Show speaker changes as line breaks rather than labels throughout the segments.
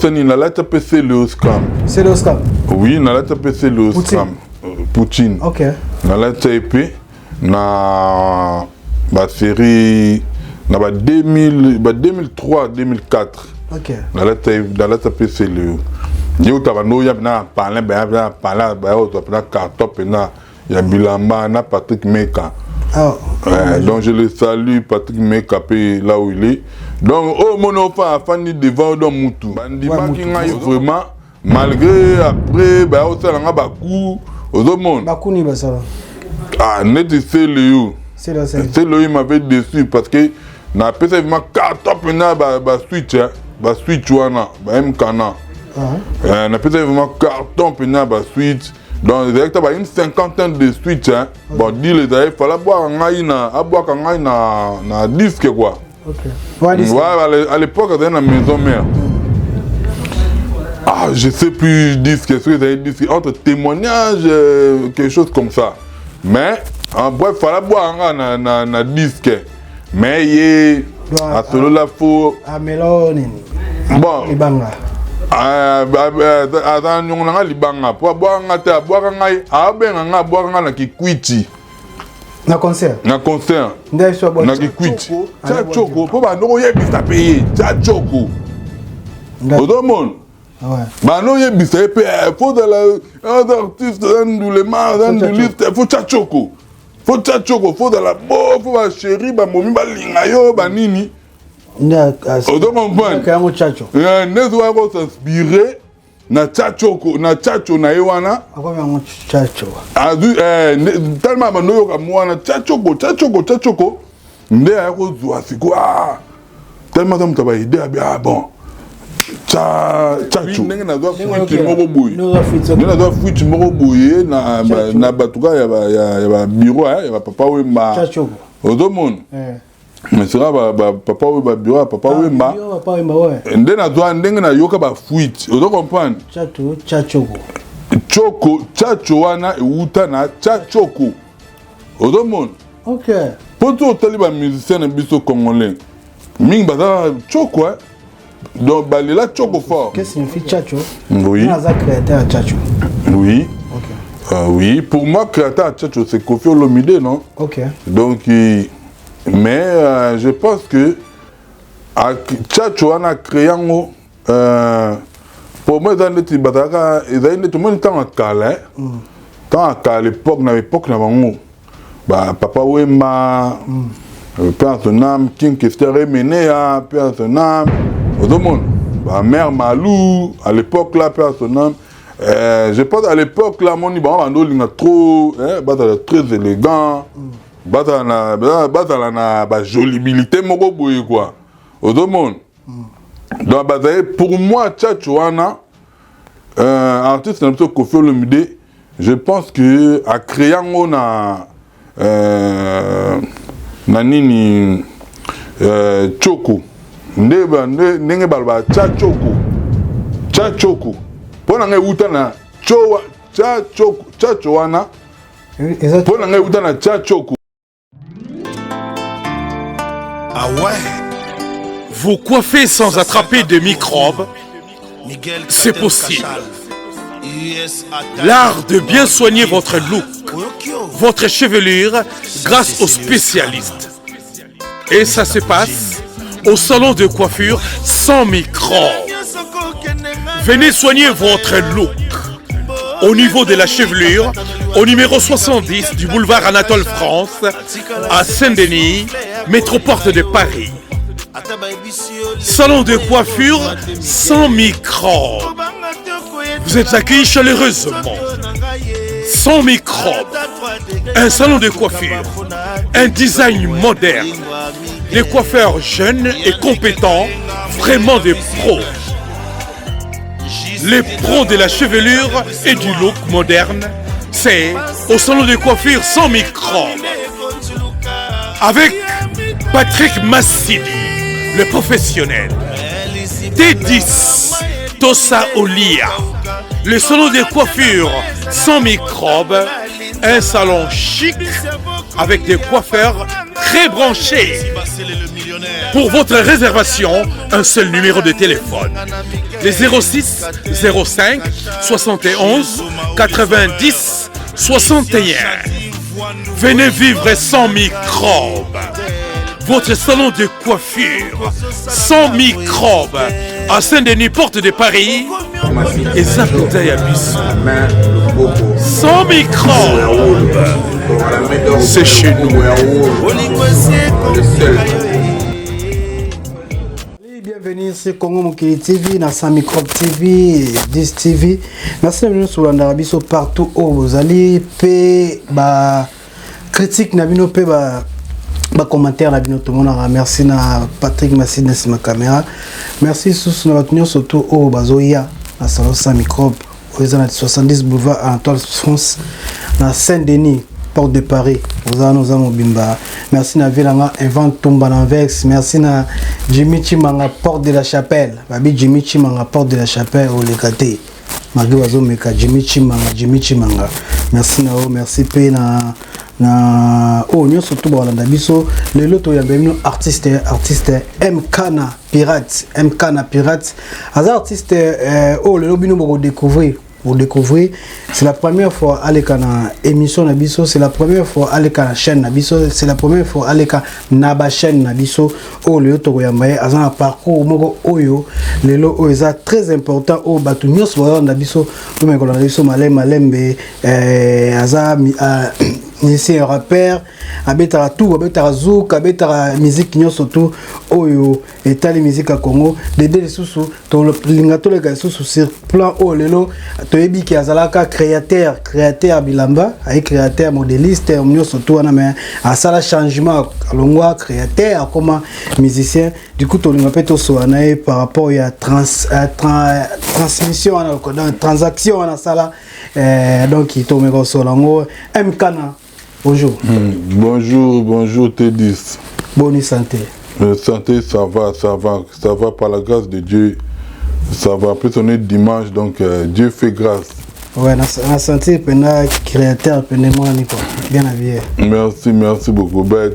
Sani nalata mpe Celeo Scram.
Celeo Scram.
Oui, nalata mpe Celeo Scram. Poutine.
OK.
Nalata ye mpe na ba série na ba 2000 ba 2003 2004.
OK.
Nalata nalata mpe Celeo. Ye uta bando oya na palin baya na palin baya ozwa mpe na carton mpe na ya bilamba na Patrick Meka.
Oh.
Donc je le salue Patrick Meka pe là où il est. Donc oh mon enfant afandi devant donc mutu. Bandimaki ngai vraiment malgré après ba osala nga ba coup ozomona.
Ba coup ni basala.
Ah neti Celeo.
Celeo
Celeo il m'avait déçu parce que na pesa vraiment carton pena ba ba switch hein, ba switch wana ba mkana.
Ah.
Na pesa vraiment carton pena ba switch. Donc ezalaki ta ba une cinquantaine de switch hein. Bon deal ezalaki fallait abwaka ngai na abwaka ngai na na disque quoi.
Okay.
Ouais, à l'époque azalaki na maison mère. Ah, je sais plus disque, soki ezalaki disque entre témoignage quelque chose comme ça. Mais en bref, fallait abwaka ngai na na na disque. Mais ye asolola fo
amelo nini?
Bon.
Libanga.
Aza nyongo na ngai libanga po abwaka ngai te, abwaka ngai abenga ngai abwaka ngai na kikwiti
na concert,
na concert
nde so
na kikwiti tia choko po bando koyebisa pe ye tia choko ozomona bando oyebisa ye pe fo zala aza artiste, aza ndulema, aza nduliste, fo tia choko, fo tia choko, fo zala bo fo bachéri bamomi balinga yo banini. Ozo comprendre
yango chacho
nde soki kosinspire na chacho, na chacho na ye wana.
Akomi yango chacho.
Azwi tellement bando oyoka mwana chachoko chachoko chachoko nde aya kozwa siko. Ah, tellement aza moto ya baide abi ah bon chacho ndenge nazwa fuite moko boye, ndenge nazwa fuite moko boye na bato kaka ya babureau ya bapapa Wemba, ozomona mais sera bapapa oyo babureau ya Papa Wemba nde nazwa ndenge nayoka bafuite, ozo comprendre. Choko chacho wana ewuta na chachoko, ozomona. Mpo ti otali bamusicien na biso congolais mingi baza choko, donc balela choko fort.
Qu'est-ce signifie chacho?
Oui.
Aza créateur ya chacho?
Oui. Oui, pour moi créateur ya chacho c'est Koffi Olomide, non?
Ok.
Donc mais je pense que chacho wana créé yango pour moi eza neti bazalaka, ezali neti omoni ntango ya kala, ntango ya kala, l'époque na époque na bango ba Papa Wemba, paix à son âme, King Kester Emeneya, paix à son âme, ozomona ba mère Malou à l'époque là, paix à son âme. Je pense à l'époque là moni bango bando olinga trop bazala très élégant, bazala na bajolibilité moko boye quoi, ozomona. Donc bazali pour moi tchatcho wana artiste na biso Koffi Olomide, je pense que acréé yango na nini choko nde ndenge baloba tya choko tya choko mpo na ngai ewuta na tya choko tchacho wana, mpo na ngai ewuta na tya choko.
Ah ouais.
Vous coiffer sans attraper de microbes, c'est possible. L'art de bien soigner votre look, votre chevelure grâce aux spécialistes. Et ça se passe au salon de coiffure sans microbes. Venez soigner votre look. Au niveau de la chevelure, au numéro 70 du boulevard Anatole France, à Saint-Denis, métroporte de Paris. Salon de coiffure sans microbes. Vous êtes accueillis chaleureusement. Sans microbes. Un salon de coiffure. Un design moderne. Des coiffeurs jeunes et compétents, vraiment des pros. Les pros de la chevelure et du look moderne, c'est au salon de coiffure sans microbes. Avec Patrick Massidi, le professionnel. T10, Tosa Olia. Le salon de coiffure sans microbes. Un salon chic avec des coiffeurs très branchés. Pour votre réservation, un seul numéro de téléphone. Les 06 05 71 90 61. Venez vivre sans microbes. Votre salon de coiffure sans microbes à Saint-Denis, porte de Paris eza mpenza ya biso sans microbes, c'est chez nous.
Bienvenue sur Congo Mokili TV, na Sans Microbe TV, 10 TV. Merci na bino solandaka biso partout oyo bozali pe ba critique na bino pe ba commentaire na bino tomonaka. Merci na Patrick Massine na nsima caméra. Merci susu na bato nyonso to oyo bazoya na salon Sans Microbe oyo eza na 70 boulevard Anatole France na Saint-Denis, porte de Paris. Oza wana, oza mobimba. Merci na vie nanga Invente Tumba na Vex. Merci na Jimmy Chimanga, porte de la Chapelle. Babi Jimmy Chimanga, porte de la Chapelle, oleka te malgré bazomeka. Jimmy Chimanga, Jimmy Chimanga, merci na yo. Merci mpe na oyo nyonso to bakolanda biso. Lelo toyamba bino artiste Mkana Pirate. Mkana Pirate aza artiste oyo lelo bino bokodécouvrir, découvrir. C'est la première fois aleka na émission na biso, c'est la première fois aleka na chaîne na biso, c'est la première fois aleka na ba chaîne na biso. Oyo lelo tokoyamba ye, aza na parcours moko oyo lelo oyo eza très important, oyo bato nyonso bazolanda biso, tomeka kolanda biso malembe malembe. Aza musicien, rappeur, abetaka tout, abetaka zouk, abetaka musique nyonso tout oyo etali musique ya Congo. Dede lisusu tolinga toleka lisusu sur plan oyo lelo toyebi ke azalaka créateur ya bilamba, aye créateur, modéliste, nyonso tu wana, mais asala changement, alongwa créateur, akoma musicien. Du coup tolinga mpe tosola na ye par rapport ya transmission wana, donc transaction wana asala. Donc tomeka kosola yango. Mkana, bonjour.
Bonjour, bonjour T10.
Bonne santé?
Santé, ça va, ça va, ça va par la grâce de Dieu. Ça va. En plus, on est dimanche, donc Dieu fait grâce.
Ouais, na santé pena créateur pene mwana quoi, bien habillé.
Merci, merci beaucoup. Ben,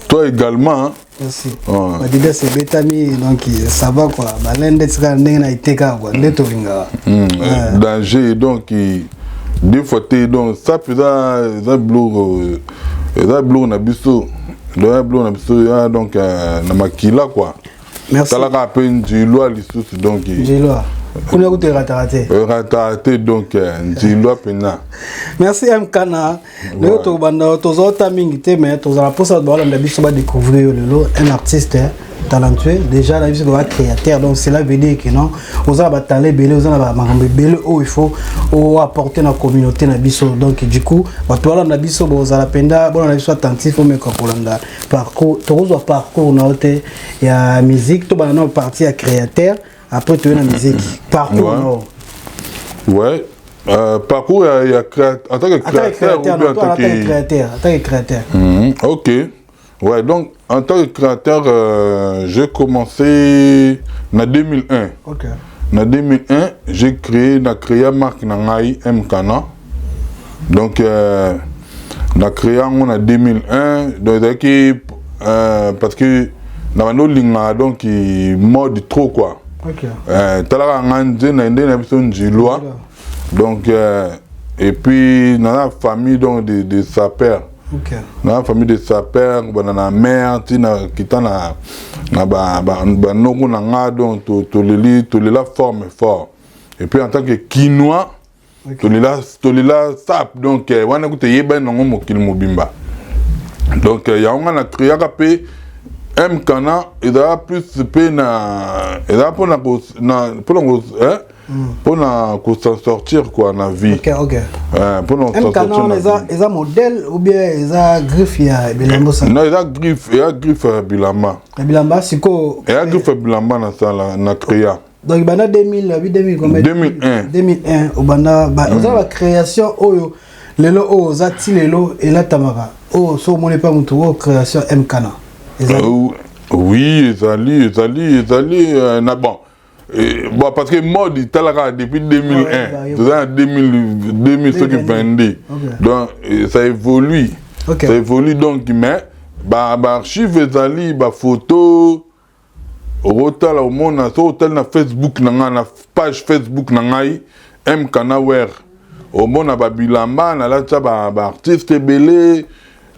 toi également, hein?
Merci. Ouais. Adidas ebetami, donc ça va quoi. Balende tika ndenge na iteka quoi, nde tolingaka.
Ouais. Danger, donc deux fois te, donc ça eza biloko, eza biloko na biso, donc eza biloko na biso ya donc na makila quoi.
Merci.
Talaka mpe nzilwa lisusu, donc
Nzilwa kuna kutu erataka te.
Erataka te, donc nzilwa mpena.
Merci Mkana. Lelo tokobanda, tozota mingi te, mais tozala mposa bato balanda biso, badécouvrir yo lelo, un artiste talentueux déjà na biso, ba créateur. Donc cela veut dire que non, oza na batalent ebele, oza na bamakambo ebele oyo il faut oapporter na communauté na biso. Donc du coup bato balanda biso, bozala mpenza bolanda biso attentif, omeka kolanda parcours. Tokozwa parcours na yo te ya musique, tobanda na partie ya créateur, après toye na musique, parcours na yo.
Ouais. Parcours, il y a en tant que créateur,
ou bien en tant que créateur, en tant que créateur.
Ok. Ouais, donc en tant que créateur, j'ai commencé en 2001. En 2001, j'ai créé, na créé marque na ngai Mkana. Donc, na créé en 2001, donc parce que na bando linga donc mode trop quoi. Talaka nga nze na nde na biso nzilwa. Donc et puis dans la famille donc de sapeurs. Dans la famille de sapeurs, bana na mère ti na kita na ba banoko na nga, donc toleli, tolela forme fort. Et puis en tant que Kinois, tolela sap, donc wana kuta yebani nango mokili mobimba. Donc yango nga na créaka mpe Mkana, ezala plus mpe na ezala mpona ko s'en sortir quoi na vie. Mpona
ko s'en sortir na vie. Eza modèle ou bien eza griffe ya bilamba?
Non, eza griffe, eza griffe ya bilamba.
Ya bilamba sikoyo?
Eza griffe ya bilamba na sala, na créa.
Donc banda 2000 abi 2000 combien?
2001.
2001 obanda oza ba création oyo lelo oyo oza ti lelo elatamaka, oyo so omoni mpa motu oyo création Mkana?
Oui, ezali na bon. Et, bon, parce que mode talaka depuis 2001, toza na 2000 2000 soki 22, donc ça évolue. Ça évolue donc, mais ba archive ezali, ba photo. Okotala, omona soki otali na Facebook na ngai, na page Facebook na ngai Mkana Wear, omona babilamba nalatisa baartiste ebele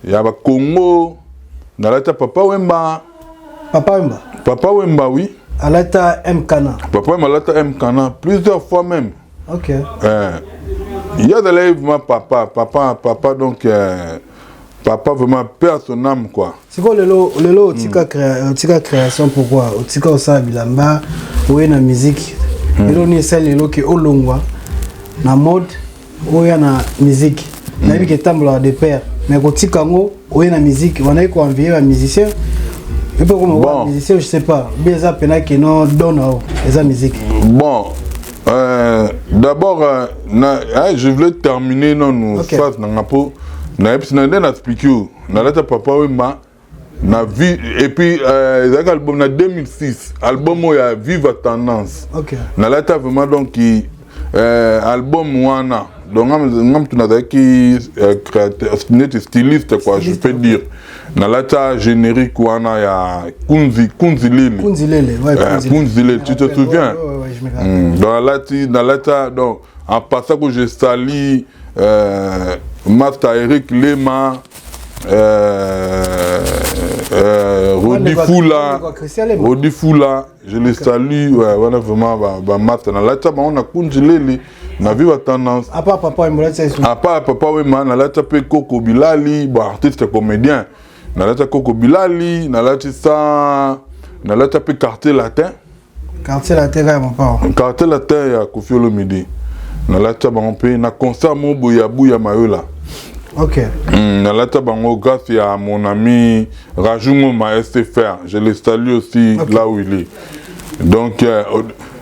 ya bacongo. Nalata Papa Wemba.
Papa Wemba?
Papa Wemba, oui.
Alata Mkana?
Papa Wemba alata Mkana plusieurs fois même. Ye azalaki vraiment papa, papa, papa. Donc papa vraiment, paix à son âme, quoi.
Sikoyo lelo, lelo otika otika création, pourquoi otika osala bilamba, oye na musique? Lelo nini esali lelo ke olongwa na mode, oya na musique? Nayebi ke etambolaka de pair, mais kotika yango, oye na musique, wanaki koenvier bamusicien epe koma
Bon.
musicien, je sais pas, bi eza pena ke no don na o eza musique.
Bon, d'abord, hein, je voulais terminer nanu phrase na nga mpo nayebisi na nde na explique yo. Nalata Papa Wemba na vie et puis ezalaki album na 2006, album oyo ya Viva Tendance. Nalata vraiment, donc album wana, donc nga mutu nazalaki créateur, neti styliste quoi, je peux dire. Nalata générique wana ya Kunzi, Kunzi Lele.
Kunzi Lele, ouais.
Kunzi. Kunzi Lele, tu te souviens?
Ouais, je me rappelle.
Donc alati, nalata. Donc en passant que je salue Master Eric Lema, Rodi Fula.
Christian Lema.
Rodi Fula, je le salue, ouais, wana vraiment ba master, nalata bango na Kunzi Lele na Viva Tendance.
À part Papa Wemba, olati
à part Papa Wemba, nalata mpe Koko Bilali, bon, artiste comédien. Nalata Koko Bilali, nalati sa, nalata mpe Quartier Latin.
Quartier Latin kaka mopao?
Quartier Latin ya Kofi Olomide, nalata bango mpe na concert moko boye ya Buya Mayola. Nalata bango grâce à mon ami Rajou Ngoma SFR, je le salue aussi là où il est. Donc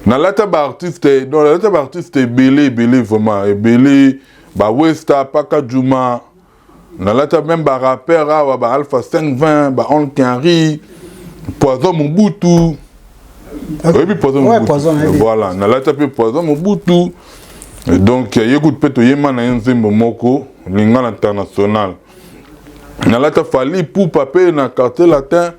nalata baartiste, donc nalata baartiste ebele ebele, vraiment ebele, bawesta Paka Juma. Nalata même barappeur awa, ba Alpha 520, ba Oncle Henry, Poison Mobutu. Oyebi Poison Mobutu?
Poison, nayebi.
Voilà, nalata mpe Poison Mobutu. Donc ye kutu mpe toyemba na ye nzembo moko, Lingala International. Nalata Fally Ipupa mpe na Quartier Latin.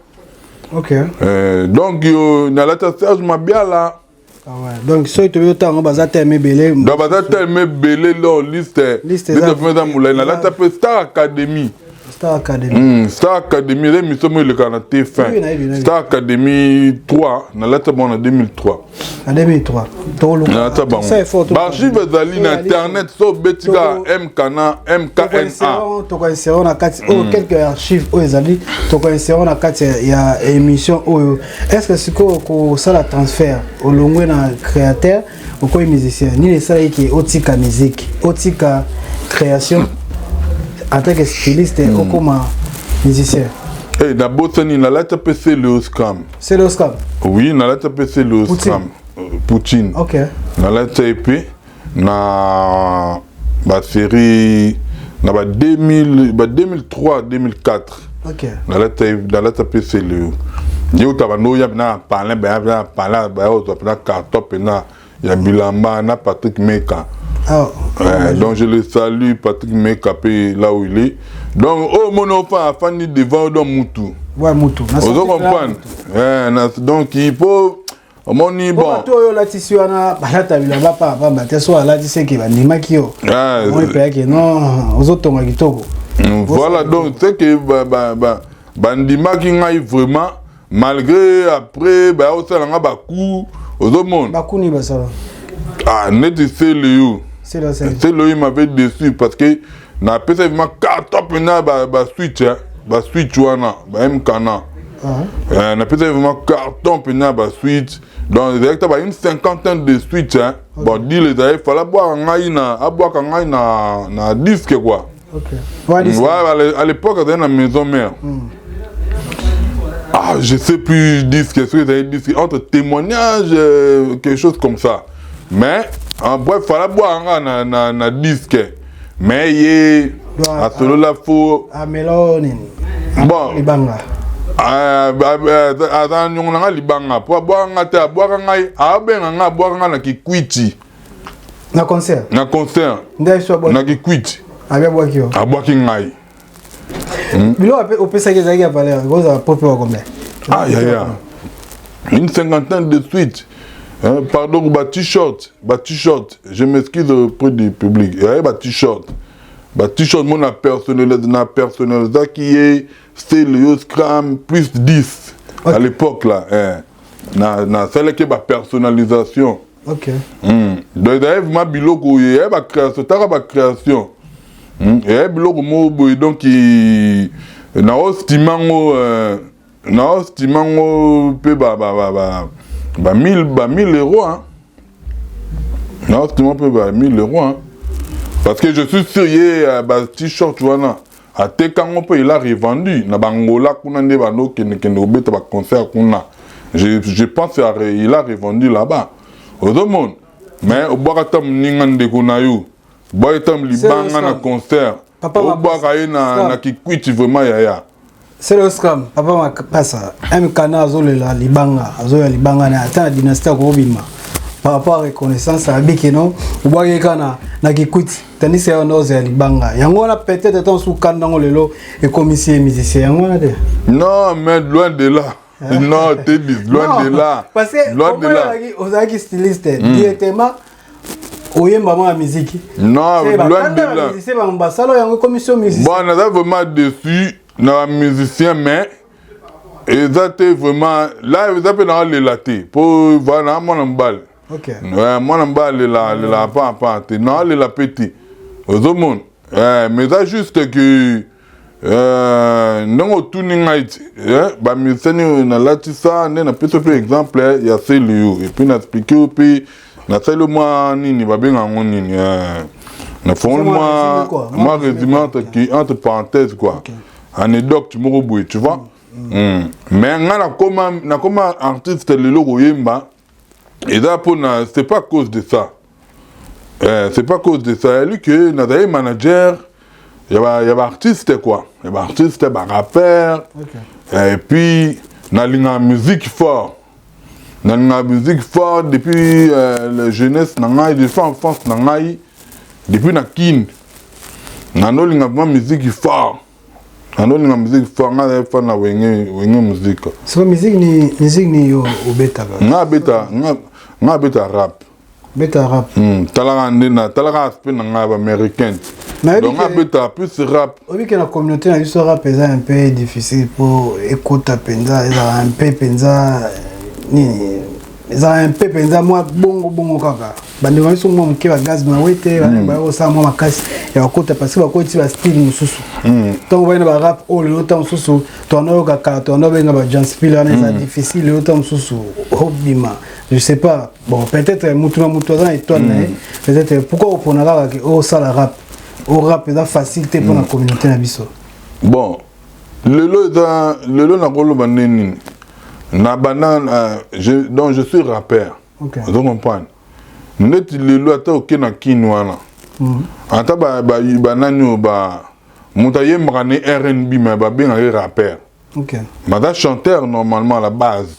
Donc yo nalata Serge Mabiala.
Ah ouais. Donc soki toyebi otango, baza teme ebele.
Donc baza tellement ebele, lo liste.
Liste
liste eza molai. Nalata mpe Star Academy.
Star Academy.
Star Academy eza émission moko elekaka na
Oui,
TF1.
nayebi, nayebi.
Star Academy 3, nalata bango na 2003.
Na 2003 toluka.
Nalata bango.
Ça effort.
Baarchive ezali na internet, so obeti kaka Mkana, MKNA.
Tokoinsérer na kati oyo quelques archives oyo ezali, tokoinsérer na kati ya émission oyo. Est ce que sikoyo kosala transfert, olongwe na créateur, okoyi musicien, nini esalaki ke otika musique, otika création en tant que styliste, okoma musicien?
Hey, nabosani, nalata mpe Celeo Scram.
Celeo Scram?
Oui, nalata mpe Celeo
Poutine.
Scram. Poutine. Nalata ye mpe na basérie na ba 2000, ba 2003, 2004. Nalata mpe Celeo. Ye uta bando oya mpena na palin, baya mpena na palin, baya kozwa mpena carton mpena ya bilamba na Patrick Meka. Donc je le salue, Patrick Meka mpe là où il est. Donc oyo omoni ofa afandi devant, donc mutu.
Ouais, mutu.
Ozo comprendre? Donc il faut omoni bon.
Bato oyo olatisi wana balata bilamba pamba te. So alatisi eke bandimaki yo, omoni mpe non, ozotonga kitoko.
Voilà, donc c'est que bandimaki ngai vraiment, malgré après baya kosala nga bacoup, ozomona.
Bakuni basala?
Ah, neti Celeo.
Celeo.
Celeo, il m'avait déçu parce que napesa vraiment carton mpena baswitch, baswitch wana bamkana. Napesa vraiment carton mpena baswitch, donc ezalaki ta ba une cinquantaine de switch, hein. Bon, deal ezalaki, fala abwaka ngai na, abwaka ngai na disque, quoi. Ouais, à l'époque azali na Maison Mère. Ah, je sais plus disque, est-ce que ezali disque entre témoignage, quelque chose comme ça. Mais en bref, fala abwaka ngai na disque, mais ye asolola fo.
Amelo nini?
Bon.
Libanga.
Aza niongo na nga libanga po abwaka nga te, abwaka ngai, abenga nga, abwaka nga na Kikwiti.
Na concert?
Na concert.
Nde so
na Kikwiti.
Abi abwaki yo?
Abwaki ngai.
Biloko opesaki ezalaki ya valeur ekozala propre wa combien?
Ah yaya. Une cinquantaine de suites. Hein, pardon, ba t-shirt, ba t-shirt, je m'excuse auprès du public. Eh, ba t-shirt. Ba t-shirt mo na personnalisé, na personnalisé qui est Celeo Scram plus 10 à l'époque là. Hein. Na celle qui ba personnalisation. Donc ezali vraiment biloko oyo ba création, taka ba création. Eh biloko mo boye, donc na ostimango na ostimango mpe ba 1000 euros, hein. Na ostima mpe ba 1000 euros, hein. Parce que je suis sûr, ye ba t-shirt wana atekango mpe, il a revendu na bangola kuna nde bando okendekende kobeta baconcert kuna. Je pense il a revendu là-bas. Ozomona, mais obwaka ta moninga, ndeko na yo, bwaka ta libanga na concert, obwaka ye na kikwiti, vraiment yaya.
Celeo Scram, papa Mapasa, MKana azolela libanga, azoya libanga na ata na dynastie akobima par rapport à reconnaissance abiki no obwaki kaka na kikwiti, tandis que wana ozela libanga yango wana, peut-être ata mosusu kanda yango lelo ekomisi ye musicien yango wana te.
Non, mais loin de là. Non, Teddy, loin de là.
Parce que
loin de là.
Ozalaki styliste directement, oyemba mwa musique.
Non, loin de là.
Musicien bango basala yango ekomi musicien.
Bon, naza vraiment déçu na musicien, mais eza te vraiment là, eza mpe na alela te mpo voilà, na mwana mobali. Mwana mobali alela, alela pa te, na alela mpe te, ozomona. Mais eza juste que ndenge otuni ngai ti bamusicien nini nalatisa, nde napesi mpe exemple ya Celeo et puis naexpliquer yo mpe nasali mwa nini, babenga yango nini, nafongoli mwa résumé entre parenthèse quoi, anecdote moko boye, tu vois. Mais nga nakoma artiste lelo koyemba eza mpona, c'est pas à cause de ça, c'est pas à cause de ça eli que nazali manager ya baartiste quoi, ya baartiste, barappeur. Et puis nalingaka musique fort, nalingaka musique fort depuis la jeunesse na ngai, depuis enfance na ngai, depuis na kine nanolinga vraiment musique fort, nanolinga musique fort. Ngai azali fan na Wenge, Wenge Musique.
Siko musique ni yo obetaka?
Nga abeta rap.
Beta rap.
Talaka nde na talaka aspect na ngai baaméricain, donc nga abeta plus rap.
Oyebi ke na communauté na biso rap eza un peu difficile mpo ekota mpenza, ezala un peu mpenza nini, ezala un peu mpenza mwa bongo bongo kaka. Bandeko na biso mwa moke, bagaz mawe te, baya kosala mwa makasi ya bakota, parce que bakoti bastyle mosusu. Ntango bai na barap oyo lelo, ntango mosusu toanda oyoka kala, toanda obenga bajanspile wana, eza difficile lelo ntango mosusu obima. Je sais pas, bon, peut-être mutu na mutu aza na étoile na ye. Peut-être pourquoi opona kaka ke osala rap? O rap eza facile te mpona communauté na biso.
Bon, lelo eza lelo nakoloba nde nini, na banda donc je suis rappeur. Ozo comprendre, neti lelo ata oke na kini wana, ata banani oyo moto ayembaka ne R&B, mais babengaka rappeur. Baza chanteur normalement à la base,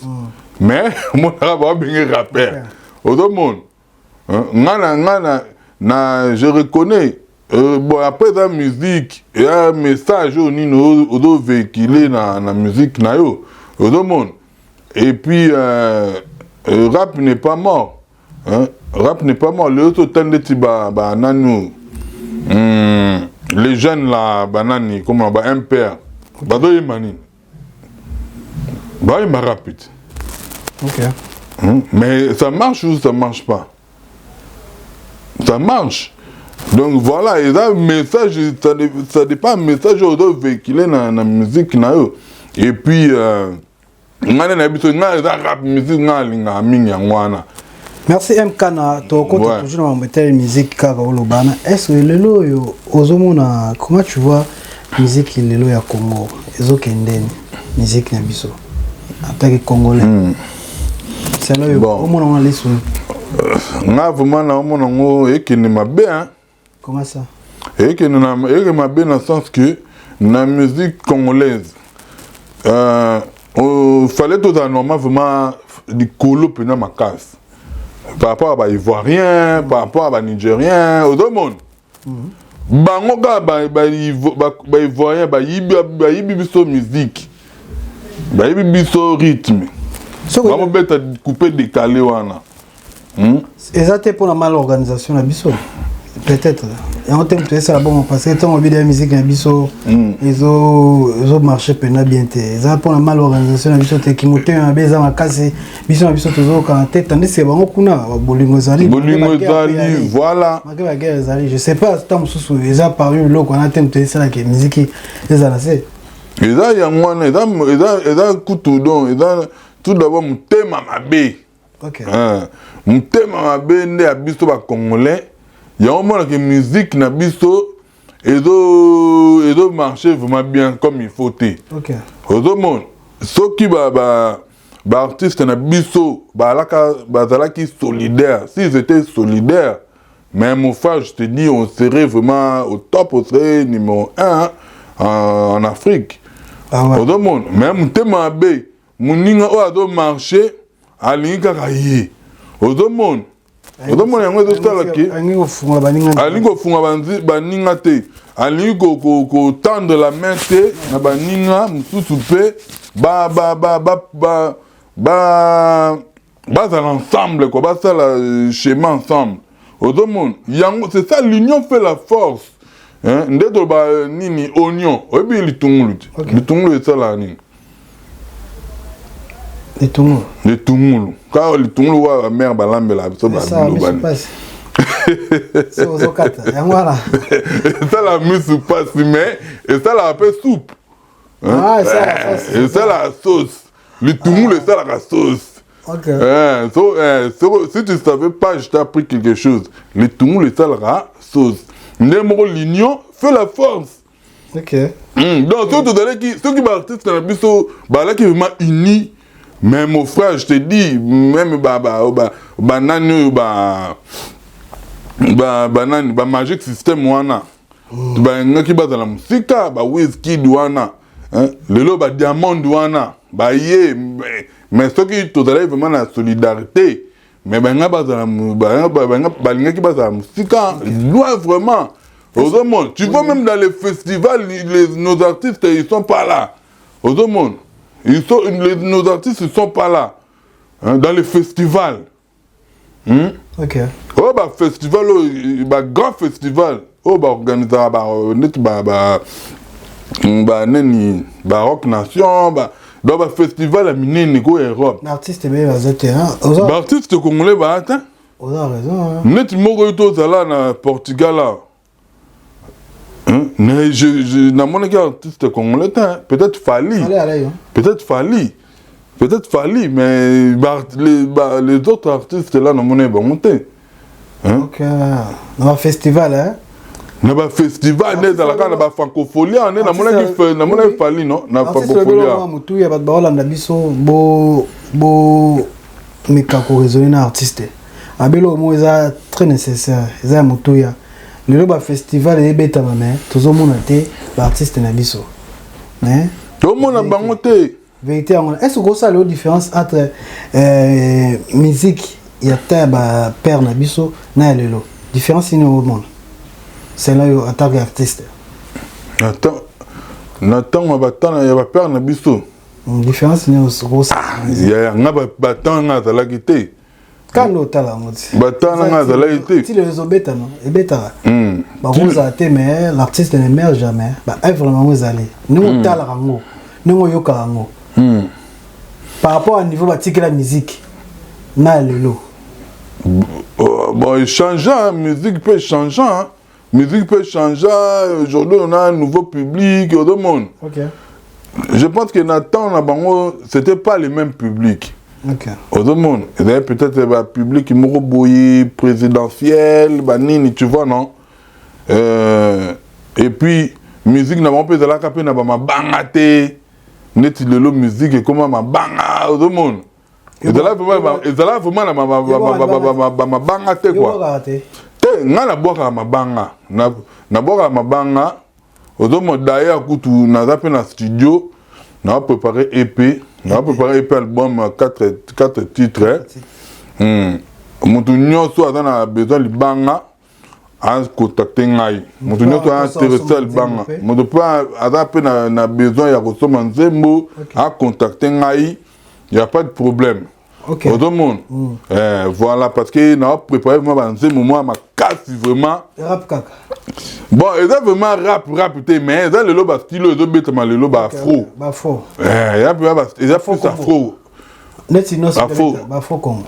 mais omonaka babenge rappeur. Ozomona, nga na je reconnais. Bon, après eza musique, eya message oyo nini ozovéhicule na musique na yo, ozomona. Et puis rap n'est pas mort, hein? Rap n'est pas mort. Lelo totali ndeti banani les jeunes là, banani comment, ba MPR, bazoyemba nini? Bazoyemba rapide. Mais ça marche ou ça marche pas? Ça marche. Donc voilà, eza message, ça dépend message oyo ozovéhicule na musique na yo. Et puis ngai nde nayebi biso, ngai eza rap musique ngai alingaka mingi, yango wana.
Merci MKana, tokota toujours na mambo etali musique kaka olobana. Est ce que lelo oyo ozomona, comment tu vois musique lelo ya Congo ezokendeni, musique na biso en tant que Congolais? Sala oyo omona wana lisu.
Nga vraiment naomona yango ekende mabe, hein.
Comment ça?
Ekende na ekende mabe na sens que na musique congolaise, fallait tozala normal vraiment likolo mpenza makasi par rapport à baivoirien, par rapport à banigérien. Ozomona bango kaka baivoirien bayibi biso musique, bayibi biso rythme. Bamobeta coupé décalé wana.
Eza te mpona mal organisation na biso, peut-être yango te moto esala bongo, parce que ntango obida ya musique na biso ezomarche mpena bien te. Eza mpona mal organisation na biso te, kimotema mabe eza makasi. Biso na biso tozokana te, tandis que bango kuna bolingo ezali.
Bolingo ezali, voilà.
Make baguerre ezali, je sais pas, ntango mosusu eza parmi biloko wana te moto esalaka musique ezala se.
Eza yango wana, eza kutu, donc eza tout d'abord motema mabe. Motema mabe nde ya biso bacongolais. Yango omonaka musique na biso ezo marcher vraiment bien comme il faut te. Ozomona soki baartiste na biso bazalaki solidaire, s'ils étaient solidaires, mais mon frère, je te dis, on serait vraiment au top, on serait numéro 1 en Afrique.
Ah ouais.
Ozomona, mais motema mabe, moninga oyo azomarche, alingi kaka ye. Ozomona yango ezosalaki.
Alingi kofungola baninga.
Alingi kofunga baninga te, alingi kotendre la main te na baninga mosusu mpe bazala ensemble quoi, basala schéma ensemble. Ozomona yango, c'est ça, l'union fait la force, hein? Nde toloba nini, oignon, oyebi litungulu te? Litungulu esalaka nini?
Litungulu.
Litungulu kaka, litungulu wa bamare balambela biso.
Balobani yango wana.
Esalaka misu pasi, mais esalaka mpe soupe, esalaka sauce. Litungulu esalaka sauce. So, si tu ne savais pas, je t'ai appris quelque chose. Litungulu esalaka sauce. Nde moko, l'union fait la force. Donc soki tozalaki, soki baartiste na biso bazalaki vraiment unis, mais mon frère, je te dis, même banani oyo, banani, bamagic system wana, balingaki bazala mosika. Bawizkid wana, lelo badiamond wana baye, mais soki tozalaki vraiment na solidarité, mais balingaki bazala mosika, loin vraiment. Ozomona, tu vois, même dans les festivals, nos artistes, ils sont pas là. Ozomona, nos artistes, ils sont pas là, hein, dans les festivals. Oyo bafestival oyo, bagrand festival oyo baorganisaka neti baneni, barock nation, donc bafestival ya minene ko Europe.
Artiste ebele baza te.
Baartiste congolais baya te.
Oza raison.
Neti moko oyo tozala na Portugal awa, mais namonaki artiste congolais te. Peut-être Fally, peut-être Fally, peut-être Fally, mais les autres artistes là, namoni bango te.
Ok, na bafestival, hein?
Na bafestival nde ezalaka na bafrancophonie nde namonaki Fally, non, na francophonie.
Motu ya bato baolanda biso, bomeka koraisonner na artiste abelo mo eza très nécessaire, eza ya motuya. Lelo bafestival eyebetama, mais tozomona te baartiste na biso, mais
Tomona bango te.
Vérité yango, est ce que okosala lelo différence entre musique ya ta ya bapère na biso na ya lelo? Différence nini omona selon yo en tant qu'artiste?
Na ntango ya batana ya bapère na biso.
Différence nini okosala?
Ya nga, batanga nga azalaki te.
Kanda otala yango ti.
Batana nga azalaki te.
Ti lelo ezobetama, ebetaka, bakozala te, mais l'artiste n'émerge jamais. Baœuvre na bango ezali ndenge otalaka yango, ndenge oyokaka yango, par rapport à niveau batikela musique na ya lelo.
Bon, échangeant, musique peut changeant, musique peut changer. Aujourd'hui, on a un nouveau public au monde. Je pense que na temps na bango, c'était pas le même public. Ozomona, ezali peut-être bapublic moko boye présidentiel, banini, tu vois, non? Et puis musique na bango mpe ezalaka mpe na bamabanga te neti lelo. Musique ekóma mabanga. Ozomona, ezala vraiment na bamabanga te quoi. Te, ngai nabwakaka mabanga, nabwakaka mabanga. Ozomona, d'ailleurs kutu naza mpe na studio, naa préparé EP, naa préparé EP, album 4 titres. Moto nyonso aza na besoin libanga, acontacte ngai. Moto nyonso aza intéressé ya libanga, moto mpe aza mpe na besoin ya kosomba nzembo, acontacte ngai. Y a pas de problème. Ozomona, voilà, parce que na préparé vraiment banzembo mwa makasi vraiment.
Rap kaka?
Bon, eza vraiment rap rap te, mais eza lelo bastyle oyo ezobetama lelo, baafro.
Baafro.
Eza plus afro.
Neti bafro Congo.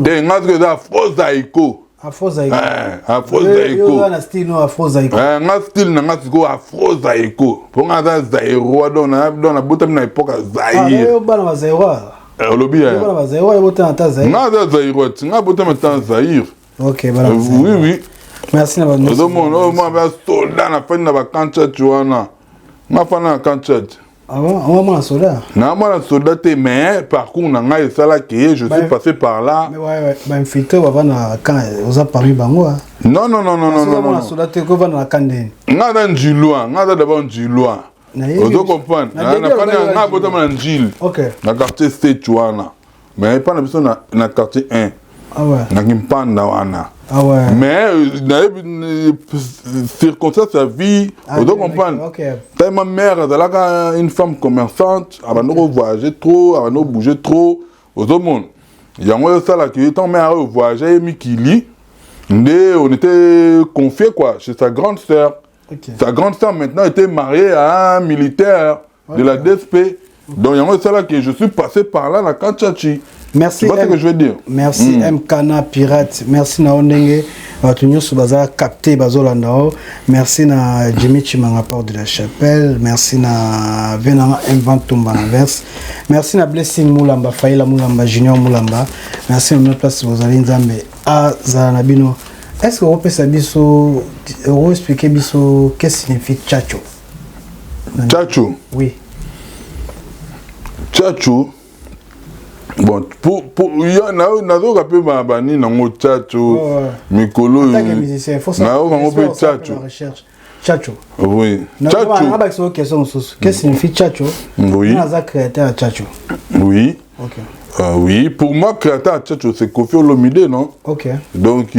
Te, nga soki eza afro zaiko.
Afro zaiko.
Afro zaiko.
Na style no afro zaiko.
Nga style na nga sikoyo afro zaiko, mpo nga aza zairois, donc nabotami na époque ya Zaire.
Bana bazairois.
Olobi?
Bana bazairois, ebotana ata Zaire.
Nga aza zairois ti nga botami ata Zaire.
Ok, bana.
Oui.
Merci na
bato. Ozomona oyo mwa ba soldat nafandi na bacamp Tshatshi wana, nga fanda na camp Tshatshi.
Ah bon, mwana soldat?
Na mwana soldat te, mais parcours na ngai esalaki ye, je suis passé par là.
Mais ouais, bainfiltré bavanda na camp, oza parmi bango?
Non, non, non, non, non, non.
Mwana soldat te, kovanda na camp ndeni?
Nga aza Ndjilois, nga aza d'abord Ndjilois, ozo comprendre? Nga botama na Ndjili, na quartier 7 wana, mais epa na biso na quartier 1, na Kimpanda wana.
Ah ouais.
Mais nayebi circonstance ya vie, ozo comprendre? Tellement mère azalaka une femme commerçante, abandi kovoyager trop, abandi kobouger trop, ozomona, yango esalaka ye ntango mère oyo voyage ye mikili nde on était confié quoi, chez sa grande sœur. Sa grande sœur maintenant était mariée à un militaire de la DSP, donc yango esalaki je suis passé par là na camp Tshatshi.
Merci.
Tu vois ce que je veux dire?
Merci. Mkana Pirate, merci na yo ndenge bato nyonso baza capté, bazolanda o. Merci na Jimmy Chimanga, Porte de la Chapelle. Merci na venanga Inventumba na verse. Merci na Blessing Mulamba, Faila Mulamba, Junior Mulamba. Merci na bino place bozali, Nzambe azala na bino. Est ce que okopesa biso, okoexpliquer biso qu'est-ce signifie tchacho?
Tchacho?
Oui.
Tchacho, bon, pour nazoyoka mpe banini nango tchacho mikolo oyo, nayoka yango mpe tchacho.
Tchacho.
Oui.
Tchacho. Abakisa question mosusu. Qu'est-ce signifie tchacho?
Oui.
Naza créateur ya tchacho.
Oui.
Ok.
Oui, pour moi, créateur ya tchacho, c'est Koffi Olomide, non?
Ok.
Donc,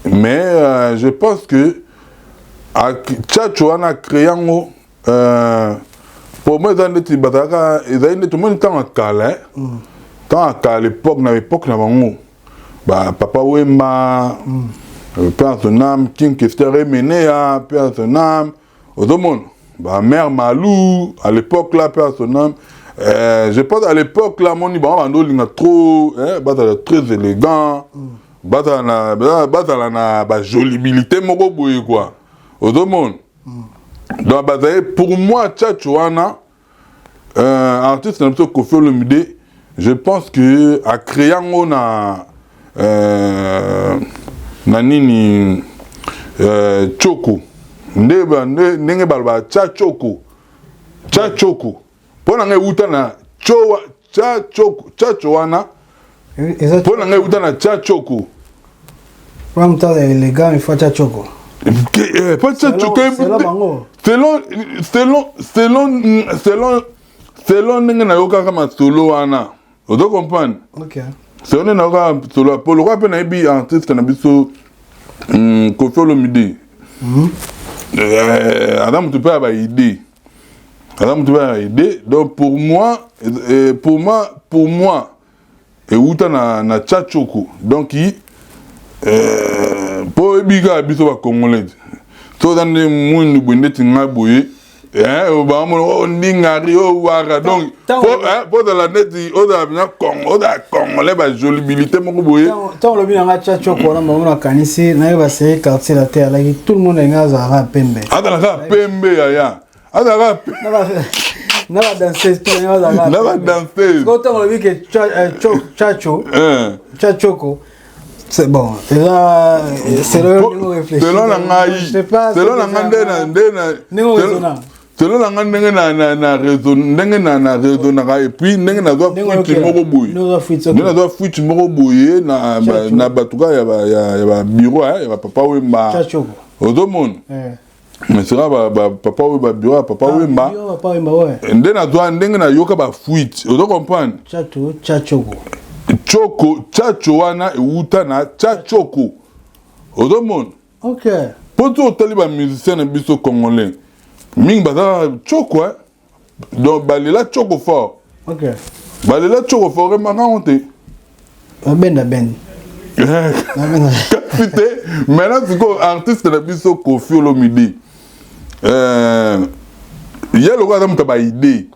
mais je pense que tchacho wana créé yango, pour moi eza neti bazalaka, ezali neti omoni ntango ya kala, ntango ya kala, époque na époque na bango, ba Papa Wemba, paix à son âme, King Kester Emeneya, paix à son âme, ozomona bamère Malou à l'époque là, paix à son âme. Je pense à l'époque là, moni bango bando olinga trop, bazala très élégant, bazala na bajolibilité moko boye quoi, ozomona. Donc bazali, pour moi, tchacho wana, artiste na biso Koffi Olomide, je pense que acréé yango na nini, tchoko nde ndenge balobaka tya tchoko, tya tchoko. Mpo na ngai ewuta na tya tchoko. Tchacho wana, mpo na ngai ewuta na tya tchoko.
Wana moto aza élégant, il faut tya tchoko.
Po tya tchoko, selon ndenge nayokaka masolo wana, ozo comprendre? Selon ndenge nayokaka masolo, po lokwa mpe nayebi artiste na biso Koffi Olomide, aza motu mpe ya baidée, aza motu mpe ya baidée. Donc pour moi ewuta na tya tchoko. Donc mpo oyebi kaka biso bacongolais, so oza nde mwindu boye ndeti ngai boye, bamona o ndingari o wara. Donc po ozala neti ozala mpenza ozala congolais, bajolibilité moko boye.
Ntango olobi nanga tya tchoko wana, bango nakanisi nayeba série Quartier Latin, alaki tout le monde alingi azalaka pembe.
Azalaka pembe, yaya, azalaka.
Na badanseuse to
bazalaka. Na badanseuse.
Ntango olobi ke tchacho, tya tchoko, c'est bon, eza selon
Selon na ngai, selon na ngai nde na selon na ngai ndenge na raison, ndenge na raisonnaka, et puis ndenge nazwa fuite moko boye, ndenge nazwa fuite moko boye na bato kaka ya babureau ya bapapa Wemba, ozomona, mais sera bapapa oyo, babureau ya Papa Wemba, nde nazwa ndenge nayoka bafuite, ozo comprendre? Tchoko, tchacho wana ewuta na tya tchoko, ozomona? Mpo ti otali bamusicien na biso congolais mingi bazalaka tchoko, donc balela tchoko fort. Balela tshoko foremaka yango te.
Babenda benda.
Kasi te, maintenant sikoyo artiste na biso Koffi Olomide, ye lokola aza moto ya baidée.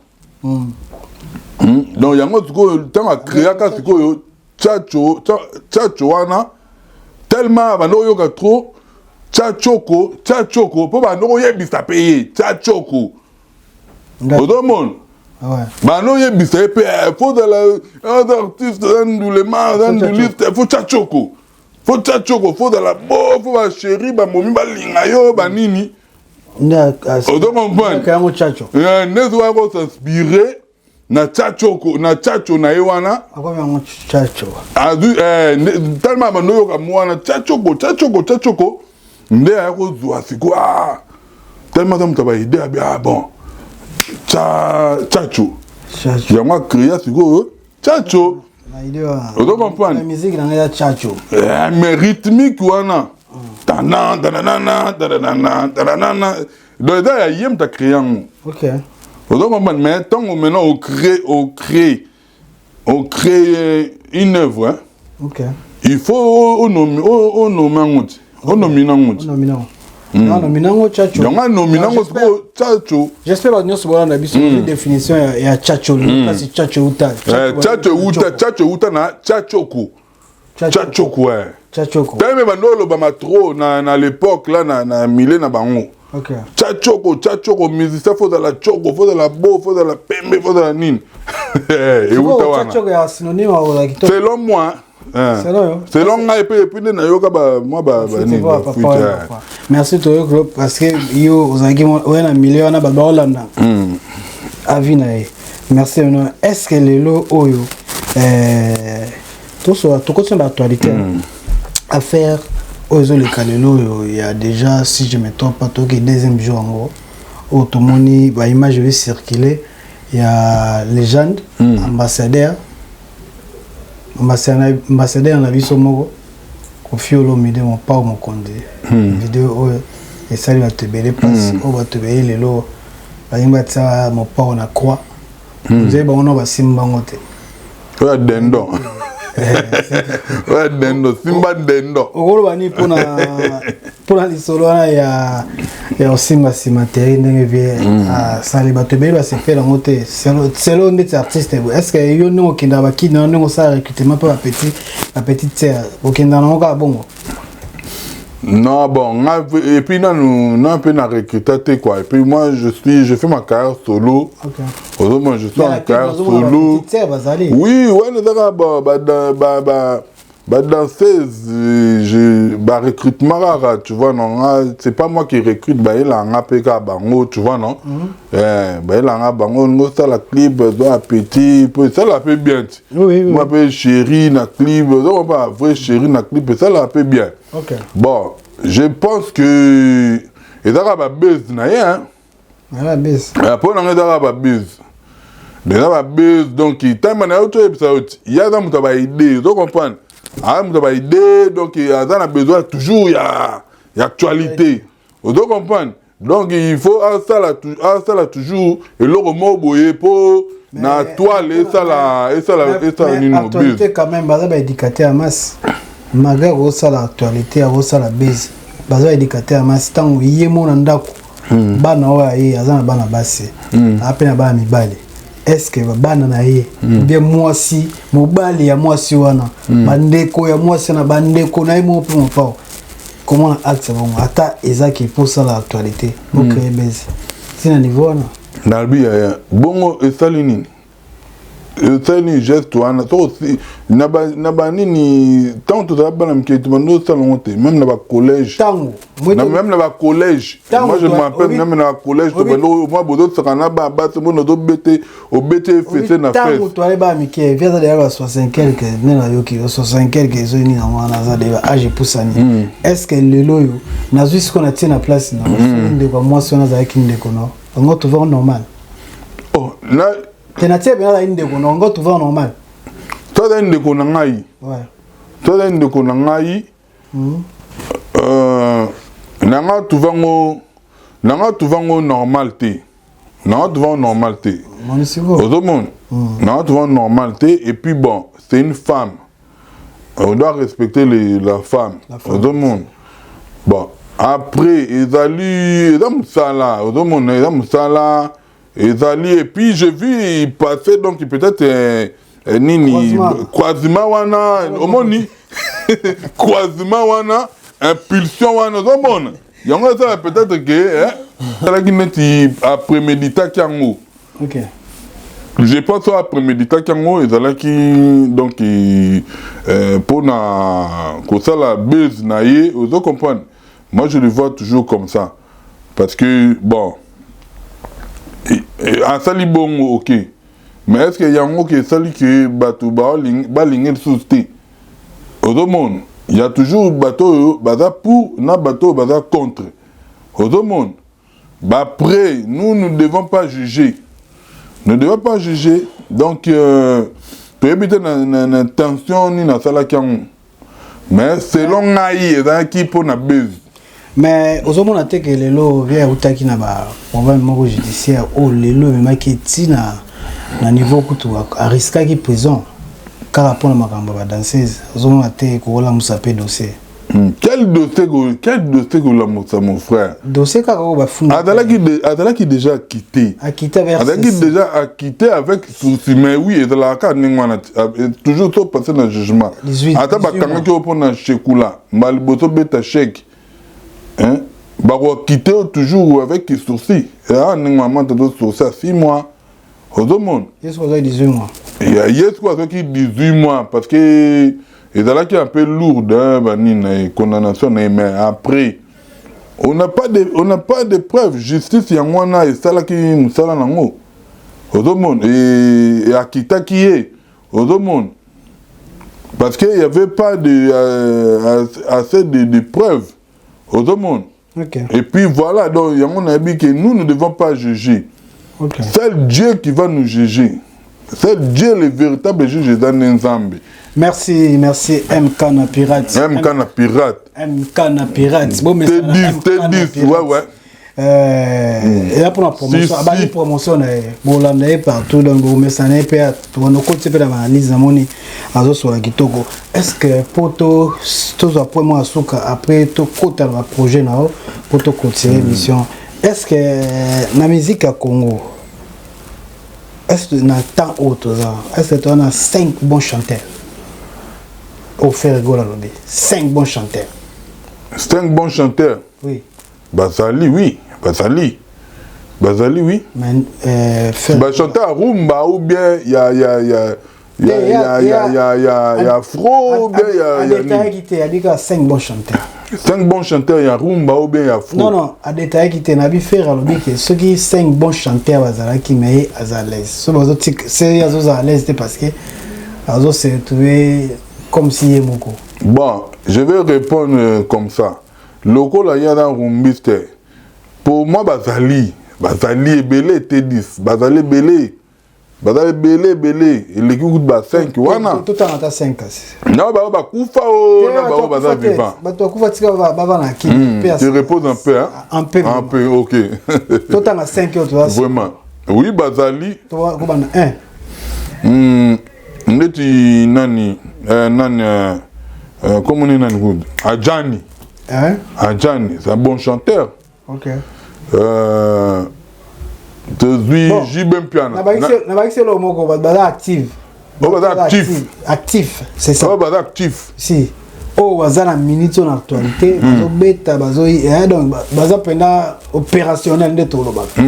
Donc yango sikoyo, ntango acréaka sikoyo tchatcho tchatcho wana, tellement bando oyoka trop tchatchoko tchatchoko, mpo bando koyebisa mpe ye tchatchoko, ozomona, bando oyebisa ye mpe faut ozala aza artiste, aza ndulema, aza nduliste, faut tchatchoko, faut tchatchoko, faut ozala bo, faut bachéri bamomi balinga yo banini. Ozo comprendre?
Yango tchatcho.
Nde soki akos'inspirer na tchatchoko, na tchatcho na ye wana.
Akomi yango tchatcho.
Azwi tellement bando oyoka mwana tchatchoko tchatchoko tchatchoko, nde aya kozwa sikoyo, ah, tellement aza moto ya baidée, abi: "Ah bon, tchatcho." Yango acréa sikoyo tchatcho. Ozo comprendre?
Musique na ngai ya tchatcho.
Mais rythmique wana, tana tananana tananana tananana, donc eza ya ye moto acréa yango. Ozo comprendre? Mais ntango maintenant ocrée une œuvre, hein? Il faut onome yango ti onomina yango ti.
Nomina yango tchatcho.
Yango anomina yango sikoyo tchatcho.
J'espère bato nyonso bolanda biso définition ya tchatcho, kasi tchatcho euta?
Tchatcho euta, tchatcho euta na tchatchoko, tchatchoko.
Tchatchoko.
Teme bando olobama trop na l'époque là, na milieu na bango. Tchatchoko, tchatchoko, musicien faut ozala tchoko, faut ozala beau, faut ozala pembe, faut ozala nini, euta wana.
Tchatchoko ya synonyme akozala kitoko.
Selon moi, selon ngai mpe, et puis nde nayoka mwa banini.
Merci, toyoki, parce que yo ozalaki oya na milieu wana, bato baolanda avis na ye. Merci. Est ce que lelo oyo tosola, tokoti na baactualité, affaire oyo ezoleka lelo oyo ya déjà, si je me trompe pas, toyoki deuxième jour yango oyo, tomoni baimage oyo circule ya légende, ambassadeur, ambassadeur na biso moko Koffi Olomide, Mopao Mokonzi. Video oyo esali bato ebele mpasi, oyo bato ebele lelo balingi batia Mopao na croix, nzeli bango no basimba bango te.
Oyo dendo, oyo dendo, simba dendo.
Okoloba nini mpona lisolo wana ya kosimba nsima te, ndenge vie asali bato ebele basepela yango te, selo ndeti artiste? Est ce que yo ndenge okendaka bakini wana, ndenge osala recrutement mpe bapetits, bapetite sœur, okendaka nango kaka bongo?
Non, bon, et puis non, non, un peu na recruté te quoi. Et puis moi, je fais ma carrière solo. Moi, je suis en carrière solo. Oui, ouais, ba ba ba ba ba danseuse, je ba recrutement rara, tu vois, non, c'est pas moi qui recrute, ba il a un PK bango, tu vois, non. Eh, ba il a un bango, nous ça la clip, doit petit, puis ça la fait bien.
Oui.
Moi pe chéri na clip, donc pas vrai chéri na clip, ça la fait bien. Bon, je pense que ezaka ba buzz na ye, hein.
Voilà, buzz.
Mpo na ngai ezaka ba buzz, eza ba buzz. Donc ntango na yo toyebisa yo ti ye aza moto ya baidée, ozo comprendre, aza moto ya baidée, donc aza na besoin toujours ya actualité, ozo comprendre. Donc il faut asala toujours eloko moko boye mpo na toile esala nini.
Actualité quand même, baza baéducateur ya masse. Malgré akosala actualité, akosala buzz, baza baéducateur ya masse. Ntango ye mo na ndako, bana oyo aye, aza na bana basi, aza mpe na bana mibali, est ce que bana na ye, bien mwasi, mobali ya mwasi wana, bandeko ya mwasi wana, bandeko na ye moko mpe Mopao, komona acte bongo, ata ezaki mposala actualité, ocréer buzz ntina niveau wana?
Nalobi yaya, bongo esali nini? Esali nini geste wana? Soki na banini, ntango tozala bana mike, tobandi osala yango te, même na bacollège.
Ntango
Même na bacollège, moi je me rappelle, même na bacollège, tobandi mwa bozosaka na basi, mbona ozobete, obete fesse na fesse.
Ntango toale bana mike, vi aza deya ba 60 quelque, nde nayoki 60 quelque, ezoi nini yango wana, aza deya age epusani. Est ce que lelo oyo nazwi sikoyo na tie na place na ndeko ya mwasi wana, azalaki ndeko no, yango trouve normal?
Oh, na
Te, na tie pena azali ndeko no, yango trouve normal?
To azali ndeko na ngai, to azali ndeko na ngai, nanga trouve yango normal te. Na trouve normal te. Ozomona, na trouve normal te. Et puis bon, c'est une femme, on doit respecter la femme. Ozomona, bon, après ezali, eza mosala. Ozomona, eza mosala ezali. Et puis j'ai vu passer, donc peut-être nini, croisement wana. Omoni croisement wana, impulsion wana, ozomona yango ezala peut-être ke ezalaki neti apréméditaki yango. Je pense oyo apréméditaki yango ezalaki donc mpona kosala buzz na ye. Ozo comprendre, moi je le vois toujours comme ça, parce que bon, asali bongo, ok, mais est ce que yango ke esali ke bato balingi lisusu te? Ozomona, il y a toujours bato oyo baza pour na bato oyo baza contre. Ozomona, après nous, nous ne devons pas juger, nous ne devons pas juger. Donc toyebi te na intention nini asalaki yango, mais selon ngai ezalaki mpona buzz.
Mais ozomona te ke lelo vieux autaki na baproblème moko judiciaire oyo lelo ememaki ntina na niveau kutu ariskaki prison kaka mpona makambo ya badanseuse? Ozomona te kokolamusa mpe dossier?
Quel dossier? Quel dossier kolamusa, mon frère?
Dossier kaka oyo bafunda.
Azalaki déjà acquitté.
Acquitté avec
Azalaki déjà acquitté avec sursis. Mais oui, ezalaka kaka ndenge wana, toujours to passe na jugement. Ata bakangaki oyo mpona shekula mbala liboso, beta chèque, bakoacquitter oyo toujours avec sursis. Eza ndenge mama toto sursis ya 6 mois, ozomona.
Ye soki azwaki 18 mois.
Ye soki azwaki 18 mois parce que ezalaki un peu lourde, banini na ye, condamnation na ye. Mais après on n'a pas de preuve. Justice yango wana esalaki mosala nango, ozomona, akitaki ye, ozomona, parce que il y avait pas de assez de preuves, ozomona. Et puis voilà, donc yango nayebi que nous ne devons pas juger. C'est Dieu qui va nous juger, c'est Dieu le véritable juge, eza nde Nzambe.
Merci, merci MK na Pirate.
MK na Pirate.
MK na Pirate.
Bon, T10, T10, ouais.
Eza mpona promotion, abandi promotion na ye, bolanda ye partout. Donc bomesana ye mpe okoti mpe na baanalyse, namoni azosola kitoko. Est ce que po tozwa point moko ya suka, après tokota na baprojet na yo mpo tocontinue émission, est ce que na musique ya Congo, est ce que na temps oyo toza, est ce que toza na 5 bons chanteurs oyo Ferre Gola alobi, 5 bons chanteurs?
5 bons chanteurs?
Oui.
Bazali, oui, bazali, bazali, oui.
Mais
bachanteur rumba ou bien ya afro ou bien ya
Adétaillaki te, abika 5 bons chanteurs.
5 bons chanteurs ya rumba ou bien ya afro?
Non, adétaillaki te. Nabi Ferre alobi ke soki 5 bons chanteurs bazalaki, mais ye aza à l'aise. So bazotika se azozala à l'aise te parce que azose retrouver comme si ye moko.
Bon, je vais répondre comme ça. Lokola ye aza rumbiste, pour moi bazali, bazali ebele te. 10 bazali ebele, bazali ebele ebele, eleki kutu ba 5 wana.
Totanga ata 5 kasi.
Na bango bakufa o na bango baza vivant?
Bato bakufa, tika bava na
kini. Tu reposes un peu, hein?
Un peu.
Un peu, ok.
Totanga 5 oyo toza.
Vraiment, oui, bazali.
Kobanda 1.
Ndeti nani, nani, comment ni nani kutu, Adjani.
Hein?
Adjani, c'est un bon chanteur. Tozwi
Bon.
JB Mpiana.
Nabakisi eloko moko, bato baza active.
Oyo baza actif.
Actif, c'est ça.
Oyo baza actif.
Si oyo baza na minute oyo na actualité, bazobeta, bazo donc baza mpenza opérationnel nde tolobaka.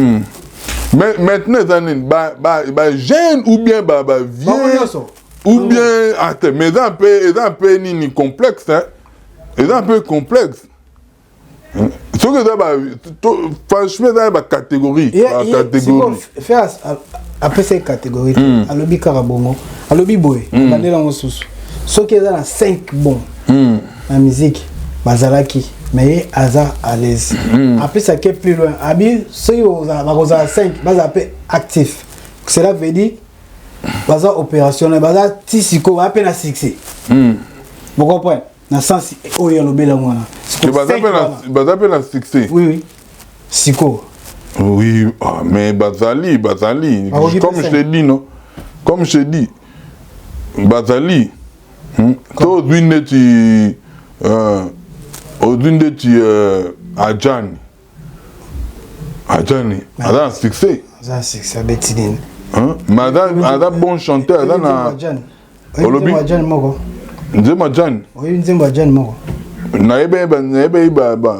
Mais maintenant eza nini, ba jeune ou bien ba
Bango
vieux
nyonso.
ou bien? Attends, mais eza un peu nini, complexe, hein? Eza un peu complexe. Soki eza franchement eza bacatégorie, bacatégorie.
Ferre apesa ye catégorie te, alobi kaka bongo, alobi boye, bandela yango susu. Soki eza na 5 bon na musique bazalaki, mais ye aza à l'aise. Apesaki plus loin, abi soki bakozala 5, bazala mpe actif, cela veut dire baza opérationnel, baza ti sikoyo, baza mpe na succès. Bocomprendre na sens oyo alobela wana.
Baza mpe na succès.
Oui, sikoyo.
Oui, ah, mais bazali, bazali. Comme je te dis, non? Comme je te dis, bazali. To ozwi neti Adjani. Adjani, aza na succès.
Aza na succès, abeti nini?
Mais aza bon chanteur, aza na.
Olobi? Adjani moko.
Nzembo Adjani?
Oyebi nzembo Adjani moko?
Nayebi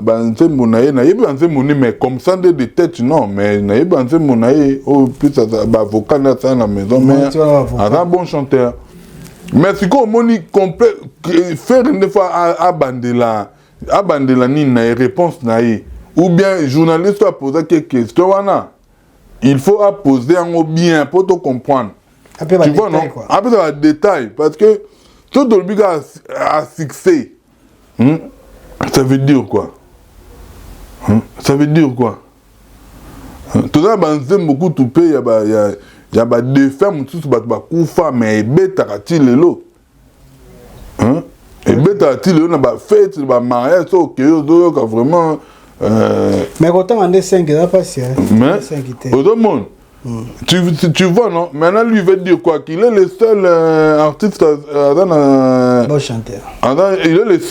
banzembo na ye, nayebi banzembo ni, mais comme ça nde de tête, non, mais nayebi banzembo na ye oyo plus bavocal nde asala na maison, mais aza bon chanteur. Mais sikoyo omoni complet Ferre nde faut abandela nini na ye, réponse na ye, ou bien journaliste oyo apozaki question wana, il faut aposer yango bien po to comprendre. Tu vois, non? Apesa badétail, parce que so tolobi kaka a succès, Ça veut dire quoi? Ça veut dire quoi? Toza na banzembo kutu mpe ya badéfunts mosusu, bato bakufa, mais ebetaka ti lelo, ebetaka ti lelo na bafête, na bamariage. So okei, ozoyoka vraiment.
Mais kotanga nde 5 eza mpasi.
Mais ozomona, tu vois, non? Maintenant, lui veut dire quoi? Qu'il est le seul artiste
bon chanteur.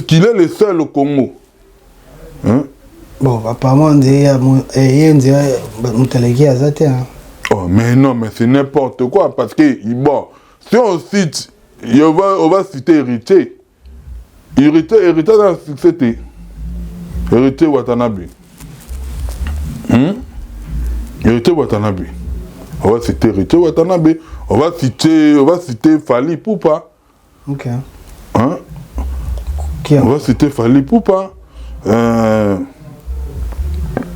Qu'il est le seul au Congo. Hein?
Bon, apparemment, ye nzela moto aleki aza te.
Oh, mais non, mais c'est n'importe quoi. Parce que, bon, si on cite, on va citer Héritier. Héritier, Héritier dans le succès. Héritier Watanabe. Héritier Watanabe. On va citer Héritier Watanabe. On va citer Fally Ipupa.
Ok.
Hein?
Qui
On va citer Fally Ipupa.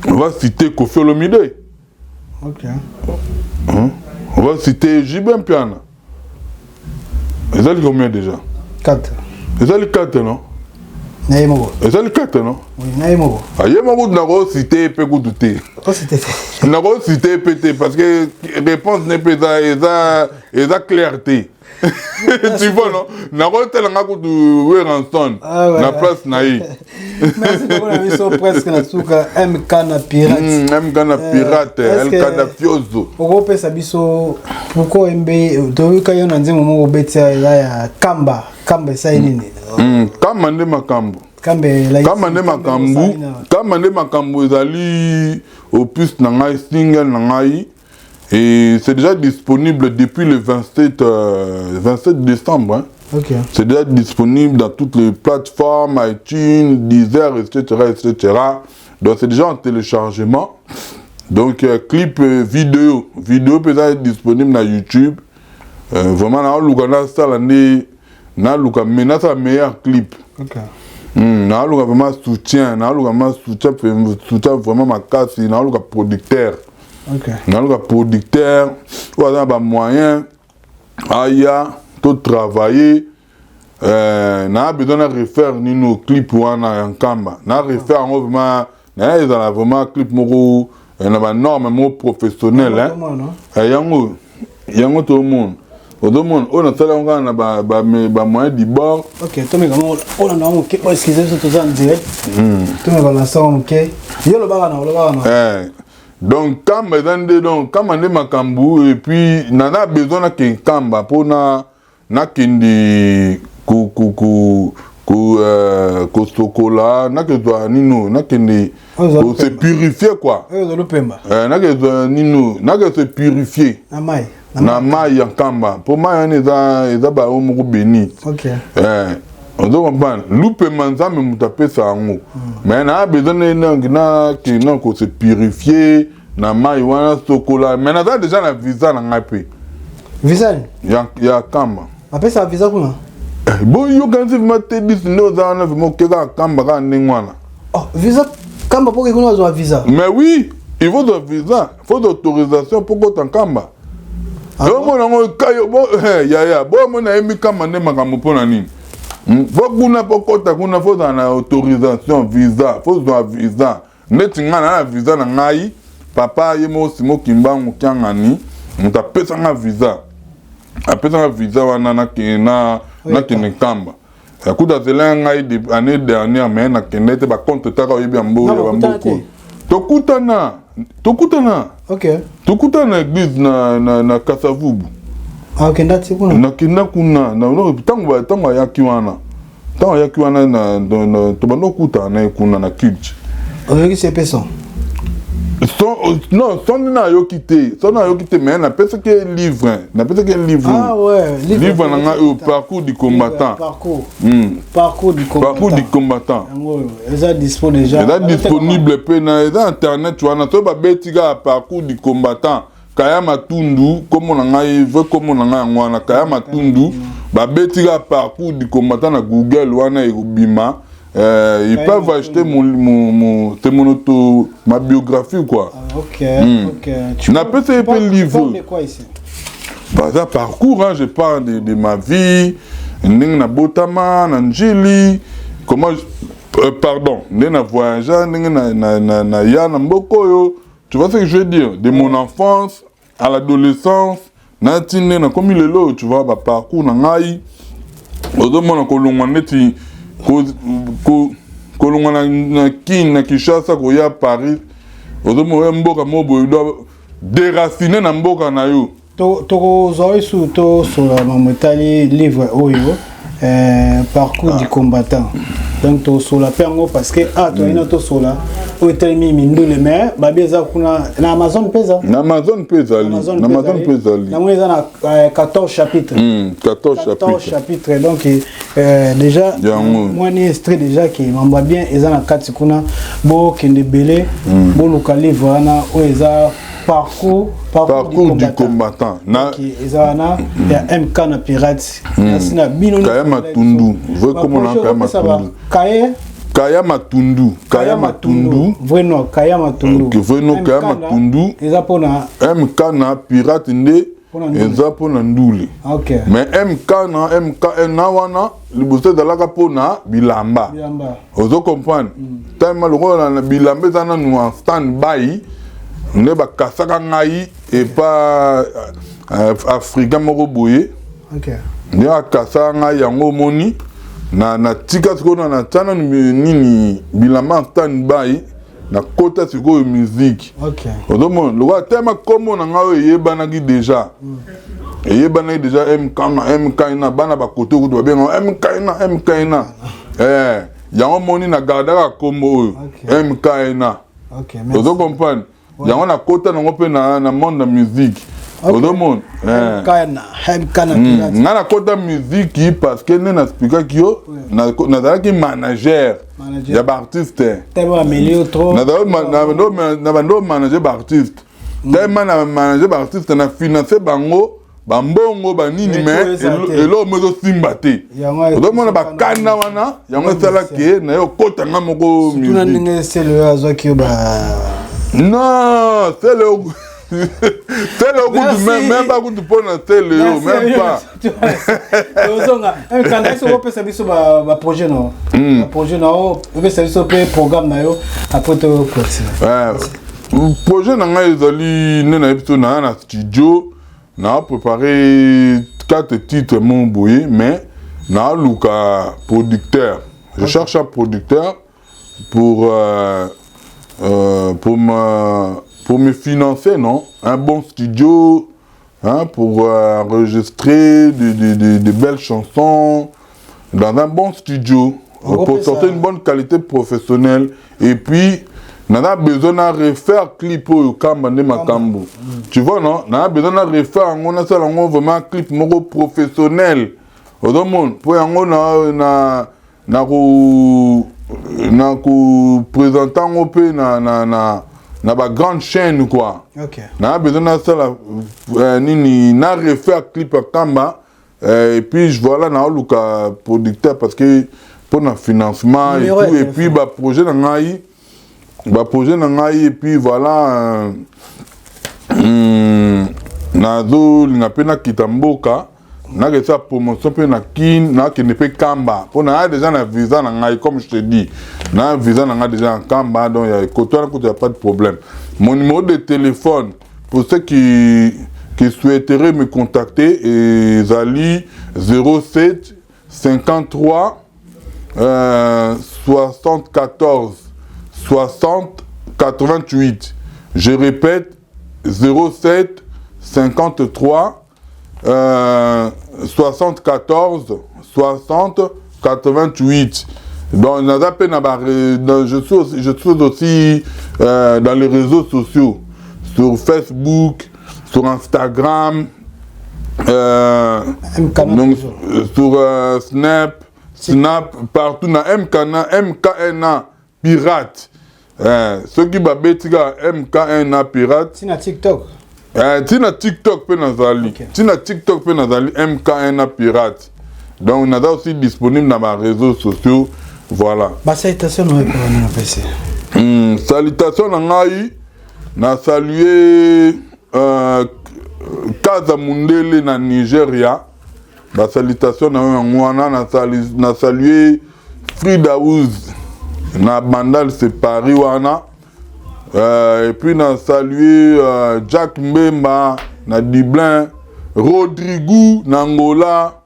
On va citer Koffi Olomide. Hein? On va citer JB Mpiana. Ezali combien déjà?
4.
Ezali 4, non?
Na ye moko.
Ezali 4, non?
Oui, na ye moko.
Aye moko, nakociter mpe kutu te.
Ociter te.
Nakociter mpe te parce que réponse ne mpe eza claire te. Tu vois, non? Nakotelanga kutu Werrason na place na ye.
Merci beaucoup na biso presque na suka, MK na pirate.
MK na pirate, El Kadafiozo.
Okopesa biso pourquoi mbe toyoka yo na nzembo moko obetia, eza ya Kamba. Kamba esali nini?
Kamba nde makambo.
Kamba.
Kamba nde makambo. Kamba nde makambo ezali opus na ngai, single na ngai, et c'est déjà disponible depuis le 27 décembre, hein. C'est déjà disponible dans toutes les plateformes, iTunes, Deezer, etc., etc. Donc c'est déjà en téléchargement. Donc clip vidéo, vidéo peut être disponible na YouTube. Vraiment naluka nasala nde naluka, mais nasala meilleur clip. Naluka vraiment soutien, naluka vraiment soutien, soutien vraiment makasi, naluka producteur. Naluka producteur oyo aza na bamoyen, aya totravailler. Naa besoin na refaire nino clip wana ya Nkamba, na refaire yango vraiment, na ezala vraiment clip moko na banorme moko professionnel. Yango tomona, ozomona oyo nasala yango kaka na bamoyen du bord.
Ok, tomeka olanda moke. Excuse biso, toza en direct. Tomeka na sango moke. Yo olobaka na olobaka
na. Donc Kamba eza nde, donc Kamba nde makambo. Et puis naza besoin nakende Kamba mpona nakende kosokola, nakezwa nino, nakende se purifier quoi. Nakezwa nino, nake se purifier
na mai.
Na mai ya Nkamba, mpo mai wana eza baoyo moko béni. Ozo comprendre, lupema Nzambe moto apesa yango, mais naa besoin nakende kose purifier na mai wana, sokola. Mais naza déjà na visa na ngai mpe.
Visa?
Ya Kamba.
Apesaka visa kuna?
Boyokanisi vraiment te, bisi nde oza wana vraiment, oke kaka Kamba kaka ndenge wana.
Oh, visa Kamba, mpo kuna azwa visa?
Mais oui, il faut zwa visa, faut autorisation mpo kota Nkamba. Omona yango kayo yaya, bomona yembi Kamba nde makambo. Mpo na nini? Fo kuna, mpo kota kuna, fo ozala na autorisation, visa, fo zwa visa. Neti ngai na visa na ngai, papa ye moko Simo Kimbangu Kiangani moto apesanga visa, apesanga visa wana nakende Nkamba. Kuta azela ngai année dernière, mais nakende te, bacontretemps oyebi ya bamboko. Tokutana, tokutana.
Ok.
Tokutana na église na Kasavubu.
Ah, okenda ti kuna?
Nakenda kuna ntango ayaki wana, ntango ayaki wana, tobanda okutana na ye kuna na culte.
Oyokisi mpe son?
Son, non, son nde nayoki te, son nayoki te, mais napesaki ye livre, napesaki ye livre.
Ah ouais.
Livre na ngai oyo, Parcours du combattant.
Parcours, Parcours du combattant.
Parcours du combattant.
Yango oyo eza dispo déjà.
Eza disponible mpe na eza internet wana. Soki babeti kaka Parcours du combattant Kaya Matundu, kombo na ngai, vrai kombo na ngai yango wana, Kaya Matundu. Babeti kaka Parcours du combattant na Google wana, ekobima. Ils peuvent acheter mon c'est mon auto, ma biographie quoi.
Ah, ok. Ok.
Napesa ye mpe livre.
De quoi ici?
Baza parcours, hein, je parle de ma vie, ndenge nabotama na Njili, comment pardon, ndenge na voyage, ndenge na ya na mboka oyo, tu vois ce que je veux dire, de mon enfance à l'adolescence, nati nde nakomi lelo, tu vois, baparcours na ngai. Ozomona kolongwa neti kolongwa na Kine, na Kinshasa, koya Paris. Ozomona oya mboka moko boye, do déracine na mboka na yo.
Tokozwa esu tosola mambo etali livre oyo, Parcours du combattant. Donc tosola mpe yango parce que ah, toyina tosola oyo etelemi mindule, mais babi eza kuna na Amazon mpe eza.
Na Amazon mpe ezali, na Amazon mpe ezali.
Yango eza na 14 chapitres.
14.
14 chapitres. Donc déjà mwani extrait déjà ke mambo ya bien eza na kati kuna. Bokende ebele, boluka livre wana oyo eza Parcours
Parcours du combattant.
Na eza wana ya MK na pirate. Merci na bino.
Kaya Matundu, vrai kombo na Kaya Matundu.
Kaye.
Kaya Matundu, Kaya Matundu.
Vrai nom Kaya Matundu.
Okay, vrai nom Kaya Matundu.
Eza mpona
MK na pirate nde eza mpona ndule. Mais MK na MK na wana liboso ezalaka mpona bilamba. Ozo comprendre? Tellement lokola na bilamba eza nanu en stand by, nde bakasaka ngai epa africain moko boye. Nde akasaka ngai yango, omoni na natika sikoyo na natia nanu nini, bilamba en stand by, nakota sikoyo musique. Ozomona lokola tema nkombo na ngai oyo eyebanaki déjà, eyebanaki déjà MK na MK na bana bakote kutu babengaka MK na MK na yango moni na gardaka nkombo oyo MK na. Ozo comprendre? Yango nakota nango mpe na monde ya musique. Ozomona nga nakota musique parce que nde naexpliquaki yo, nazalaki manager ya baartiste, na bando manager baartiste. Tellement na manager baartiste, na finance bango, bambongo banini, mais eloko mo ezosimba te. Ozomona bakanda wana, yango esalaki na ye okota nga moko.
Ndenge sele azwaki yo ba
Non, sele, sele okutu même pas kutu mpona sele yo, même pas.
Ozonga kanda soki opesa biso baprojet na yo, baprojet na yo, opesa biso mpe programme na yo, après toclôture.
Projet na ngai ezali nde nayebi biso naa na studio, naa préparé quatre titres mo boye, mais naluka producteur. Je cherche un producteur pour me financer, non, un bon studio, hein, pour enregistrer de belles chansons dans un bon studio, pour sortir une bonne qualité professionnelle. Et puis nana besoin na refaire clip oyo Kamba nde makambo, tu vois, non, nana besoin na refaire yango, nasala yango vraiment clip moko professionnel. Ozomona mpo yango na koprésente yango mpe na bagrande chaîne quoi. Naa besoin nasala nini, na refaire clip ya Kamba. Et puis voilà, naoluka producteur parce que mpona financement et tout. Et puis baprojet na ngai, baprojet na ngai, et puis voilà, nazolinga mpe nakita mboka, nakesa promotion mpe na Kine, nakende mpe Kamba mpo naya déjà na visa na ngai. Comme je te dis, na visa na ngai déjà na Kamba, donc ya koto wana kutu ya pas de problème. Mon numéro de téléphone, pour ceux qui souhaiteraient me contacter, ezali 07 53 74 60. 88. Je répète, 07 53 74 60 88. Donc, naza pe na ba, je suis aussi dans les réseaux sociaux, sur Facebook, sur Instagram, donc, sur Snap, partout na MKNA, MKNA Pirate. Soki babeti kaka MKNA Pirate.
Tina TikTok.
Tina TikTok mpe nazali. Tina TikTok mpe nazali MKNA Pirate. Donc naza aussi disponible na baréseaux sociaux, voilà.
Basalutation na oyo mpona napesi?
Salutation na ngai, na salue Kaza Mundele na Nigeria. Basalutation na yo yango wana. Na salue Frida Ouz na Bandal, c'est Paris wana. Et puis na salue Jack Mbemba na Dublin, Rodrigo na Angola.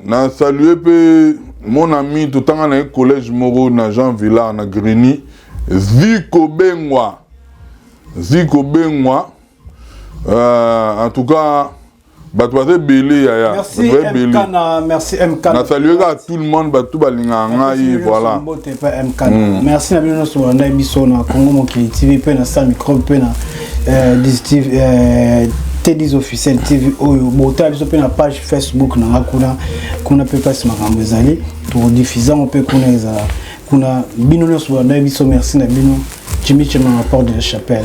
Na salue mpe mon ami, totanga na ye collège moko na Jean Villard na Grigny, Ziko Bengwa, Ziko Bengwa. En tout cas, bato baza ebele, yaya.
Merci MK, merci MK.
Na salue kaka tout le monde, bato balingaka ngai, voilà.
Mbote pa MK. Merci na bino nyonso bolanda biso na Congo Mokili TV mpe na Sa Microbe mpe na T10 Officiel TV oyo botala biso, mpe na page Facebook na nga kuna. Kuna mpe mpasi makambo ezali, todiffuser yango mpe kuna, ezala kuna. Bino nyonso bolanda biso, merci na bino. Jimmy Chimanga, Porte de la Chapelle,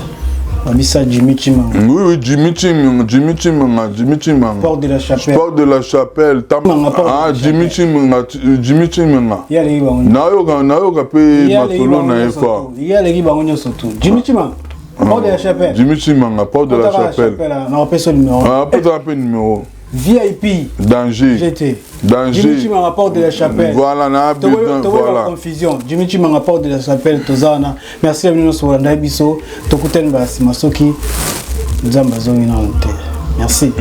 babisa Jimmy Chimanga.
Oui, Jimmy Chimanga, Jimmy Chimanga, Jimmy Chimanga.
Porte de la Chapelle.
Porte de la Chapelle. Tam... Ah, Jimmy Chimanga, Jimmy Chimanga. Nayoka, nayoka mpe masolo na ye fa.
Ye aleki bango nyonso tu. Jimmy Chimanga, Porte de la Chapelle.
Jimmy Chimanga, Porte de la Chapelle.
Na opesa numéro.
Ah, apesa mpe numéro.
VIP.
Danger.
GT.
Danger.
Jimmy Chimanga, Porte de la Chapelle.
Voilà, na
besoin, voilà. Confusion. Jimmy Chimanga, Porte de la Chapelle, tozana. Merci à bino bolanda biso. Tokutani ba sima soki Nzambe azongi nano te. Merci.